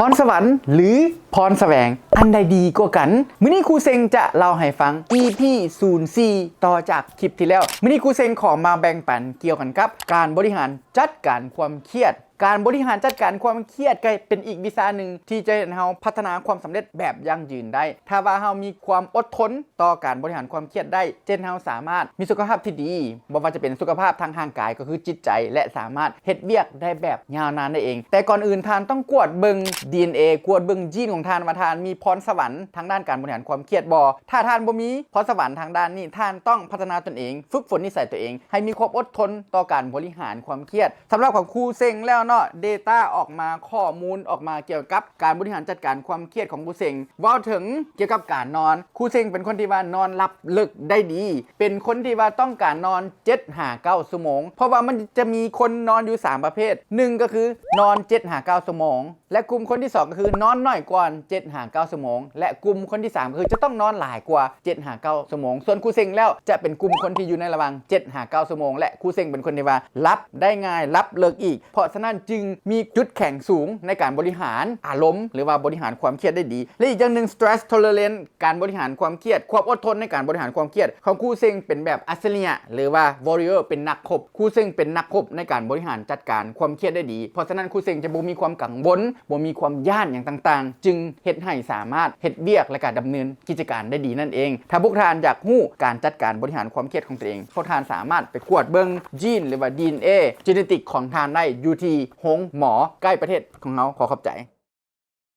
ພອນສະຫວັນ ຫຼື ພອນສະແຫວງ ອັນໃດດີກວ່າກັນ? ມື້ນີ້ຄູເຊັງຈະເລົ່າໃຫ້ຟັງ ອີພີສູນສີ່ ຕໍ່ຈາກຄລິບທີ່ແລ້ວ. ມື້ນີ້ຄູເຊັງຂໍມາແບ່ງປັນກ່ຽວກັນກັບການບໍລິຫານຈັດການຄວາມຄຽດ. ການບໍລິຫານຈັດການຄວາມຄຽດກໍເປັນອີກວິຊາໜຶ່ງທີ່ຈະເຮັດໃຫ້ເຮົາພັດທະນາຄວາມສຳເລັດແບບຢັ້ງຢືນໄດ້ ຖ້າວ່າເຮົາມີຄວາມອົດທົນຕໍ່ການບໍລິຫານຄວາມຄຽດໄດ້ ເຊັ່ນ ເຮົາສາມາດມີສຸຂະພາບທີ່ດີ ບໍ່ວ່າຈະເປັນສຸຂະພາບທາງຮ່າງກາຍ ກໍຄືຈິດໃຈ ແລະ ສາມາດເຮັດວຽກໄດ້ແບບຍາວນານໄດ້ເອງ. ແຕ່ກ່ອນອື່ນທ່ານຕ້ອງກວດເບິ່ງດີເອັນເອ ກວດເບິ່ງຢີນຂອງທ່ານວ່າທ່ານມີພອນສະຫວັນທາງດ້ານການບໍລິຫານຄວາມຄຽດບໍ່. ຖ້າທ່ານບໍ່ມີພອນສະຫວັນທາງດ້ານນີ້ ທ່ານຕ້ອງພັດທະນາຕົນເອງ, ຝຶກຝົນນິໄສຕົວເອງ ໃຫ້ມີຄວາມອົດທົນຕໍ່ການບໍລິຫານຄວາມຄຽດ. ສຳລັບຂອງຄູເຊັງແລ້ວເນາະ, data ອອກມາ, ຂໍ້ມູນອອກມາກ່ຽວກັບການບໍລິຫານຈັດການຄວາມຄຽດຂອງຄູເຊັງ. ເວົ້າເຖິງກ່ຽວກັບການນອນ, ຄູເຊັງເປັນຄົນທີ່ວ່ານອນຫຼັບເລິກໄດ້ດີ, ເປັນຄົນທີ່ວ່າຕ້ອງການນອນເຈັດຫາເກົ້າຊົ່ວໂມງ, ເພາະວ່າມັນຈະມີຄົນນອນຢູ່ສາມປະເພດ, ໜຶ່ງກໍຄືນອນເຈັດຫາເກົ້າຊົ່ວໂມງ, ແລະ ກຸ່ມຄົນທີສອງກໍຄືນອນໜ້ອຍກວ່າເຈັດຫາເກົ້າຊົ່ວໂມງ ແລະ ກຸ່ມຄົນທີສາມກໍຄືຈະຕ້ອງນອນຫຼາຍກວ່າເຈັດຫາເກົ້າຊົ່ວໂມງ. ສ່ວນຄູເຊັງແລ້ວຈະເປັນກຸ່ມຄົນທີ່ຢູ່ໃນລະຫວ່າງເຈັດຫາເກົ້າຊົ່ວໂມງ ແລະ ຄູເຊັງເປັນຄົນທີ່ວ່າຫຼັບໄດ້ງ່າຍ, ຫຼັບເລິກອີກ. ເພາະສະນັ້ນຈຶ່ງມີຈຸດແຂງສູງໃນການບໍລິຫານອາລົມ ຫຼືວ່າບໍລິຫານຄວາມຄຽດໄດ້ດີ. ແລະ ອີກຢ່າງໜຶ່ງ stress tolerance ການບໍລິຫານຄວາມຄຽດ, ຄວາມອົດທົນໃນການບໍລິຫານຄວາມຄຽດຂອງຄູເຊັງເປັນແບບອັດສະລິຍະ ຫຼືວ່າ warrior ເປັນນັກຮົບ. ຄູເຊັງເປັນນັກຮົບໃນການບໍລິຫານຈັດການຄວາມຄຽດໄດ້ດີ, ເພາະສະນັ້ນຄູເຊັງຈະບໍ່ມີຄວາມກັງວົນ, ບໍ່ມີຄວາມຢ້ານຫຍັງຕ່າງໆ, ຈຶ່ງເຮັດໃຫ້ສາມາດເຮັດວຽກ ແລະ ກະດຳເນີນກິດຈະການໄດ້ດີນັ້ນເອງ. ຖ້າພວກທ່ານຢາກຮູ້ການຈັດການບໍລິຫານຄວາມຄຽດຂອງຕົວເອງ, ພວກທ່ານສາມາດໄປກວດເບິ່ງ gene ຫຼືວ່າ DNA genetic ຂອງທ່ານໄດ້ຢູ່ທີ່ໂຮງໝໍໃກ້ປະເທດຂອງເຮົາ. ຂໍຂອບໃຈ.